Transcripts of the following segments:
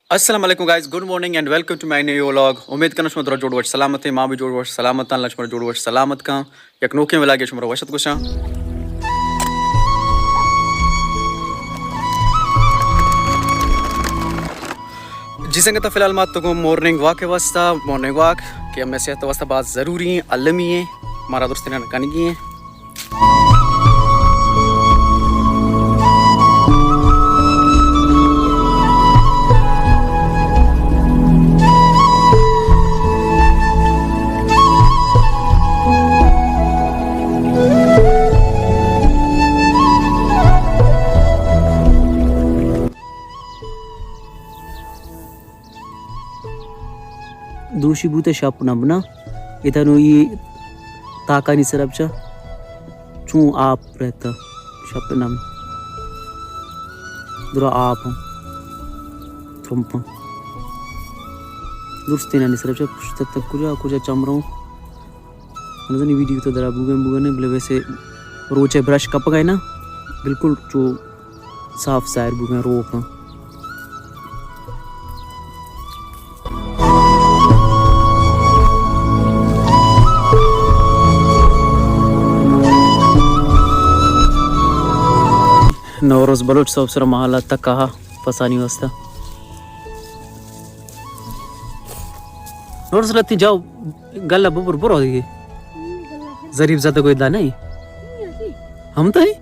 السلام علیکم guys, good morning and welcome to my new vlog. امید کناں شما درا جوڑ وش سلامت ایں، ما بھی جوڑ وش سلامت آں، اللہ شما جوڑ وش سلامت کاں۔ یک نوکیں ولاگے شما را وش ات گوشاں۔ جی سنگتاں، فی الحال ما تو گوں مارننگ واک ءِ واسطہ، مارننگ واک کہ ہمے صحت ءِ واسطہ باز ضروری ایں، المی ایں، مارا درستیں کنگی ایں۔ دوشی بوتہ شپ نہ بنا۔ ادا نوں اے تاکانی سرا بچا چون آپ رہتا، شپ نم درا آپ ہم ترمپ ہم۔ درستینانی سرا بچا پشت تک کجا کجا چم رہوں۔ نزانی ویڈیو تو درا بوگن بوگن، بلے ویسے روچے برش کپگا ہے نا، بالکل چو صاف ظاہر بوگن روک ہاں۔ نوروز بلوچ صاحب سر محلہ تک کہا پسانی واسطہ۔ نوروز لتی جاؤ گلہ ببر برو دیگه۔ ظریف زدہ گوئی دا نہیں؟ ہم تو ہے؟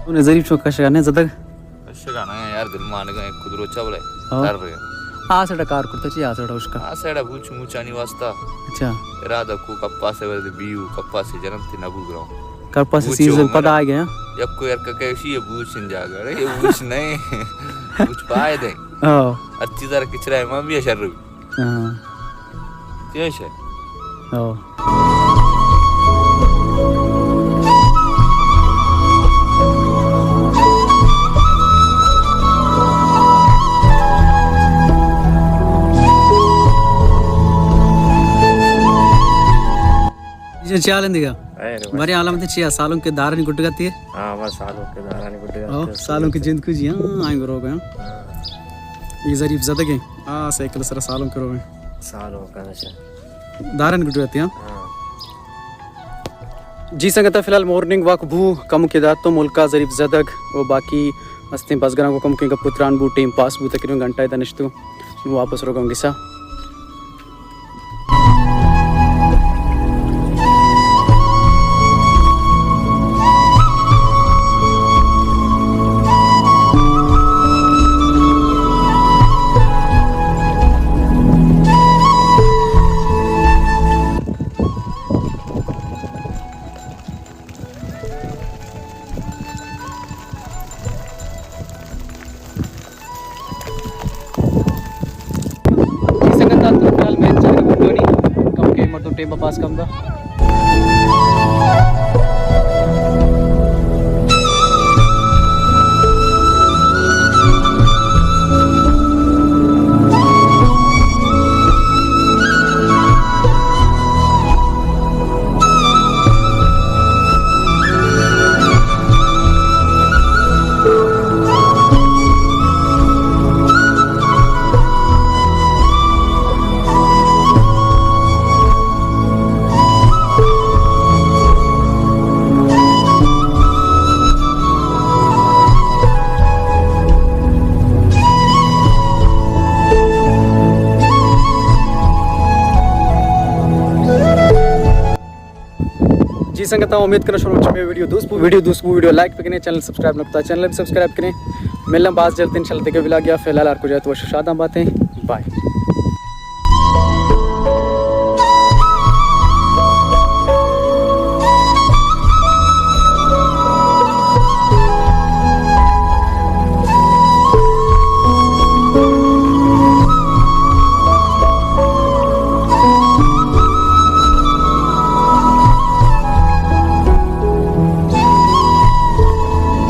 انہیں ظریف چو کشگا نے زدگ۔ اشگا نہ یار، دل مانگا ایک کدرو چاولے۔ ہاں۔ تر رہے۔ آ سڑا کار کرتا چی، آ سڑا اس کا۔ آ سڑا بوچ موچانی واسطہ۔ اچھا۔ ارادہ کو کپا سے ورد بیو، کپا سے جنم تی نبو گراؤں۔ کپا سے بوچ سیزن ہو پدا میرا۔ آ گیا۔ یک کو یار کا کیسی یہ بوچ سن جاگا۔ ارے یہ بوچ نہیں۔ بوچ پائے دیں۔ ہاں۔ ہر چیز ار کچرا ہے، ماں بھی اشر روی۔ ہاں۔ چیش ہے؟ ہاں۔ یہ چیال اندگا۔ اے رے بھائی۔ بارے عالم تے چیا سالوں کے دارن گٹگا تے۔ ہاں، بس سالوں کے دارن گٹگا او، تے۔ سالوں کے جند کو جی، ہاں، آئیں گرو گیا۔ ہاں۔ یہ ظریف زدگے۔ آ، سائیکل سرا سالوں کرو۔ سالوں کا نشہ۔ دارن گڈو اتیاں۔ ہاں۔ جی سنگتاں، فی الحال مارننگ واک بو، کم کے دات تو ملکا ظریف زدگ و باقی استیں بزگراں کو کم کے گپ و تران بو، ٹیم پاس بو، تقریباً گھنٹہ دنشتو۔ نو واپس روگم گسا۔ اے سنگت آ تو فی الحال میں چلے گھنٹونی، کم کے مردم ٹیم پاس کم دا۔ سنگتاں، امید کناں شما چہ مئے ویڈیو دوست بو، ویڈیو دوست بو، ویڈیو لائک بکنیں، چینل سبسکرائب نہ کتا، چینل بھی سبسکرائب کنیں۔ ملن باز جلد انشاءاللہ دگہ ولاگ یا، فی الحال ہر کجا تو وش و شاداں باتیں۔ بائے۔